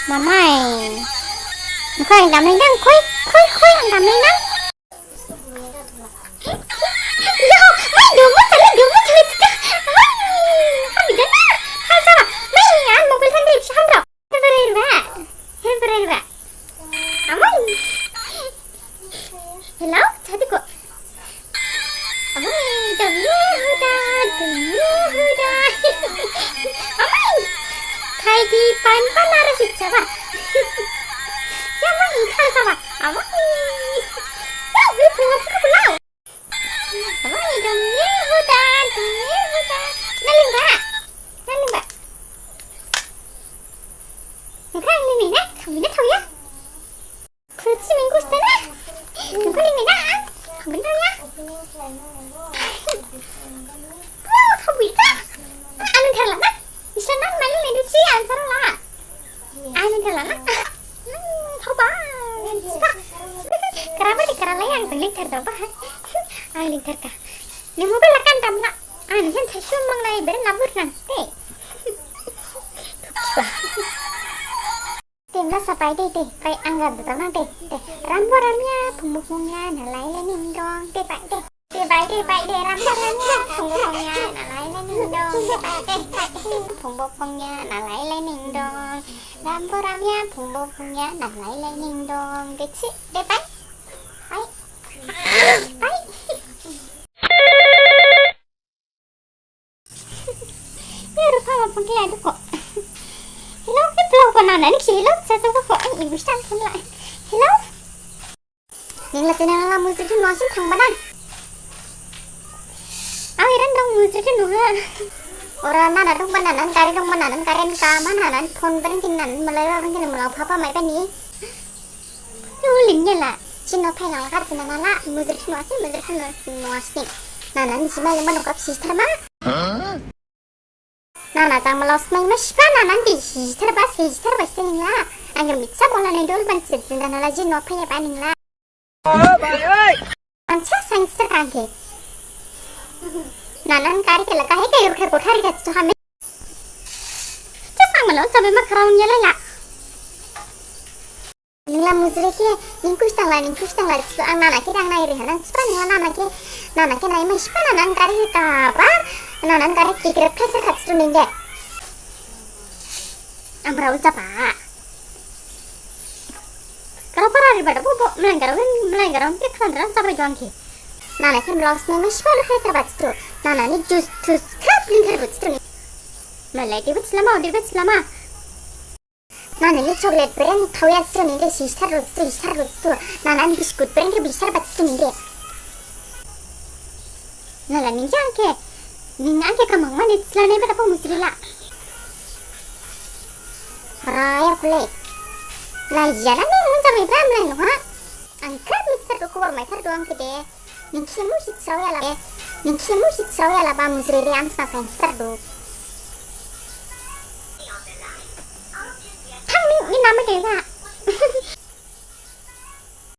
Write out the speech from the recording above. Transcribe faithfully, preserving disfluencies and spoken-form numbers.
Mamai. Khoi ang damnai nang, khoi, khoi, khoi ang damnai nang. Yo, mai dumu tala dumu tala tala. Mai, habi dana. Hal saba. Mai, an mobile than dip shan ro. Hebrerba. Hebrerba. Amai. Hello, jadi ko. Amai, dami huda, dami huda. Amai. Khai di pain pana rasi chaba. Ya, amai, khai chaba. Amai. Ya, ui, bunga pura pulau. Amai, dami huda, dami huda. Nalimba. Nalimba. Nangkha nini na, thangbi na thangya. Khusi mingkus tana. Nangkha nini na, thangbi na thangya. Oh, thangbi na. Anu tharla na. Isla na mali ledu si answer la. Anu tharla na. Hmm, thangba. Sipa. Kerama di kerala yang lingkar dong bah. Ang lingkar ka. Ni mobile lakan damla. Ang yang thasu manglai beren labur nang. Te. Sipa. Te masa pai de, te, pai angga dudana de, te. Rambo ramya, phungbo phungya, nalai le ning dong, te pai de. Te pai de, pai de, rambo ramya, phungbo phungya, nalai le ning dong, te pai de, pai de. Phungbo phungya, nalai le ning dong. Rambo ramya, phungbo phungya, nalai le ning dong, te chi, te pai. Pai. Pai. Ni rupa ma pangkila duko. Hello, ni vlog banana ni hello, sa sa ko, ai, ibu stan kan la. Hello. Ning la sini la mujri tu nuasin thang bana. Aw, iran dong mujri tu nuha. Ora nana dong bana nan, gari dong bana nan, gari ni kama nana, phone beren tin nan, malai beren tin nan, malau papa mai bani. Ni uling ni la. Sino phai nang la khat sina nala, mujri sino asin, mujri sino sino asin. Nana ni sima lima nukap sister ma. Nana jang malos nang ma sipa nana ni sister ba, sister ba sini la. Angga mitsa bola ni dol ban sit sina nala sino phai ya ba ning la. Ansa science ta kangke. Nana ni kari ke laga hai ke urkhe kothari ke tu hame. Chasang malo, sabe ma kharaun ya lela. Ningla mujri ke, ning kus tangla, ning kus tangla, situ ang nana ke dang nai re, nang sipa ningla nana ke, nana ke nai ma sipa nana ang kari ke kaba, nana ang kari ke kira pressure khat situ ning de. Ang berau capa. Kalau para ri bada bobo, melang garau, melang garau ke khan ran sabai juang ke. Nana ke melang seneng ma sipa lu hai terbat situ. Nana ni jus, jus, kap ling terbat situ ni. Melai dibet selama, dibet selama. Nana ni chocolate brand thauya situ ning de, sister ru situ, sister ru situ. Nana ni biscuit brand ke bister bat situ ning de. Nala ning jang ke, ning ang ke kamang mani sila ne beta po mujri la. Raya kule. La jana ni mun jam ibra mlai no ha. Angkat mister tu kubar mai thar doang ke de. Ning kimu sit serau ya la. Ning kimu sit serau ya la ba mujri de am sa sa mister tu. Thang ni, ni nama de la.